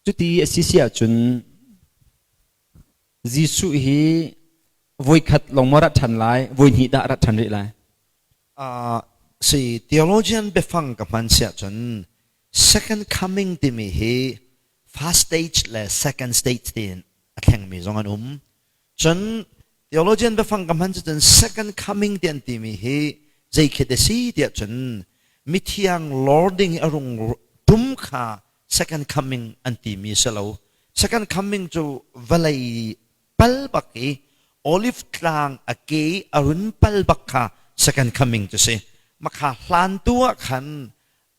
Cuti a si si ahcun Jesuh hi voikhat lawng maw rat ṭhan lai, voihnih dah rat ṭhan rih lai? Si theologian biafang ka hman si ahcun second coming timi hi first stage le second stage tiin a thlengmi zong an um. Cun theologian biafang ka hman cu second coming ti an timi hi zei khi te si tiah cun mithiang lording a rung tum kha second coming an timi si lo. Second coming cu vawlei pal bak i olive tlang a ke a run pal bak kha second coming cu si. Makha hlan tu ah khan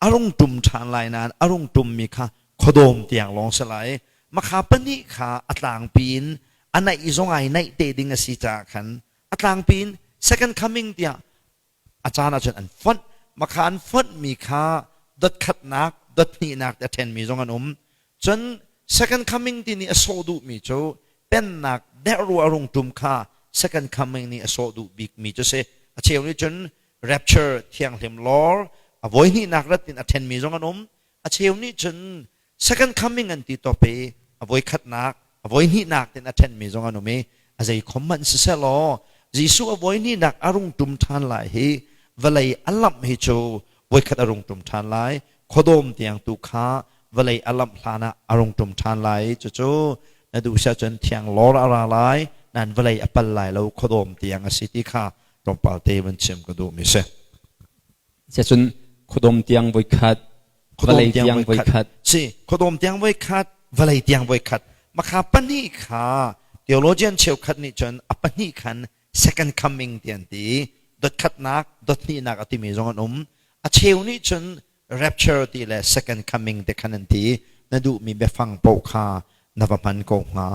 a rung ṭum ṭhan lai nain a rung ṭummi kha khuadawm tiang lawng si lai. Makha pahnih kha a tlangpi in a naih zong ai naih te ding a si caah khan a tlangpi in second coming tiah a caan ahcun an fonh. Makha an fonhmi kha dot khatnak, dot hnihnak te a ṭhenmi zong an um. Cun second coming ti nih a sawh duhmi cu pennak derh a rung ṭum kha second coming nih a sawh duh bikmi cu si. A cheu nih cun rapture thianghlim lawr a voihnihnak rat in a ṭhenmi zong an um. A cheu nih cun second coming an ti top i a voikhatnak, a voihnihnak tin a ṭhenmi zong an um i a zei khom hmanh siseh law Jesuh a voihnihnak a rung ṭum ṭhan lai hi vawlei a lamh hi cu voikhat a rung ṭum ṭhan lai. Khuadawm tiang tu kha vawlei a lamh hlan ah a rung ṭum ṭhan lai. Cucu na duh si ahcun thiang lawr a ra lai, nan vawlei a pal lai lo khuadawm tiang a si ti kha tlawmpal te van chim ka duhmi si. Cun khuadawm tiang voikhat, vawlei tiang voikhat. Si, khuadawm tiang voikhat, vawlei tiang voikhat. Makha pahnih kha theologian cheukhat nih cun a pahnih khan second coming ti an ti. Dotkhatnak, dothnihnak a timi zong an um. A cheu nih cun rapture ti le second coming te khan an ti. Na duhmi biafang paoh kha na va hman ko hnga.